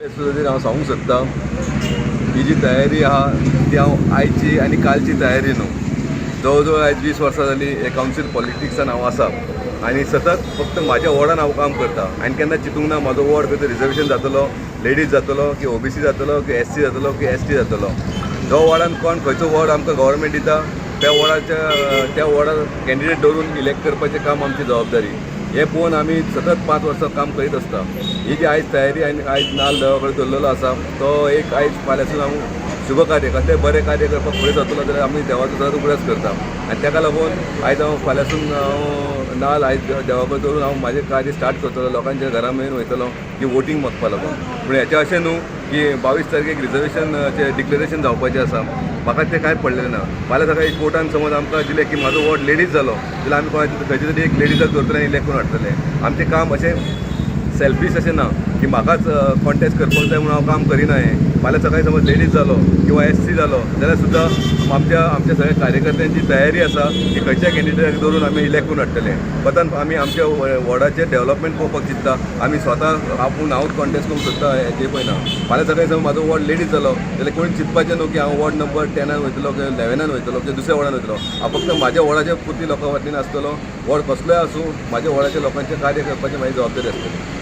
सुद्दां हांव सांगूंक सोदता, ही जी तयारी आहा ती हांव आयची आनी कालची तयारी न्हू. जवळ जवळ आयज 20 वर्सां जाली हे कावन्सील पॉलिटिक्सान हांव आसा आनी सतत फक्त म्हाज्या वॉर्डान हांव काम करता आनी केन्ना चिंतूंक ना म्हाजो वॉर्ड खंय रिजर्वेशन जातलो, लेडीज जातलो की ओबीसी जातलो की एससी जातलो की एसटी जातलो. जो वॉर्डान कोण खंयचो वॉर्ड आमकां गव्हर्मेंट दिता त्या वॉर्डाच्या त्या वॉर्डार कॅन्डिडेट दवरून इलेक्ट करपाचें काम आमची जबाबदारी. हें पळोवन आमी सतत 5 वर्सां काम करीत आसता. ही जी आयज तयारी आनी आयज नाल्ल देवा कडेन दवरलेलो आसा तो एक आयज फाल्यांसून हांव शुभ कार्य कसलें बरें कार्य करपाक फुडें सरतलो जाल्यार आमी देवाचो सदांच उगडास करता आनी ताका लागून आयज हांव फाल्यांसून हांव नाल्ल आयज देवा कडेन दवरून हांव म्हाजें कार्य स्टार्ट करतलो, लोकांच्या घरा मेरेन वयतलो की वोटींग मागपा लागून. पूण हेचें अशें न्हू की 22 तारखेक रिजर्वेशनाचें डिक्लेरेशन जावपाचें आसा, म्हाका तें कांय पडलेलें ना. फाल्यां सकाळी कोर्टान समज आमकां दिलें की म्हाजो वॉर्ड लेडीज जालो जाल्यार आमी कोणाचे खंयचे तरी एक लेडीजाक दवरतले आनी इलेक्ट करून हाडटले. आमचें काम अशें सेल्फीश अशें ना की म्हाकाच कॉन्टेस्ट करपाक जाय म्हणून हांव काम करिना. हें फाल्यां सकाळी समज लेडीज जालो किंवा एससी जालो जाल्यार सुद्दां आमच्या आमच्या सगळ्या कार्यकर्त्यांची तयारी आसा की खंयच्या कॅन्डिडेटाक दवरून आमी इलेक्ट करून हाडटले. पतान आमी आमच्या वॉर्डाचें डेव्हलपमेंट पळोवपाक चिंत्ता. आमी स्वता आपूण हांवूच कॉन्टेस्ट करूंक सोदता हें पळयना. फाल्यां सकाळी समज म्हाजो वॉर्ड लेडीज जालो जाल्यार कोणी चिंतपाचें न्हू की हांव वॉर्ड नंबर 10नान वयतलो किंवा 11नान वयतलो किंवा दुसऱ्या वॉर्डान वयतलो. हांव फक्त म्हाज्या वॉर्डाच्या पुरती लोकां वाटेन आसतलो. वॉर्ड कसलोय आसूं, म्हाज्या वॉर्डाच्या लोकांचें कार्य करपाची म्हाजी जबाबदारी आसतली.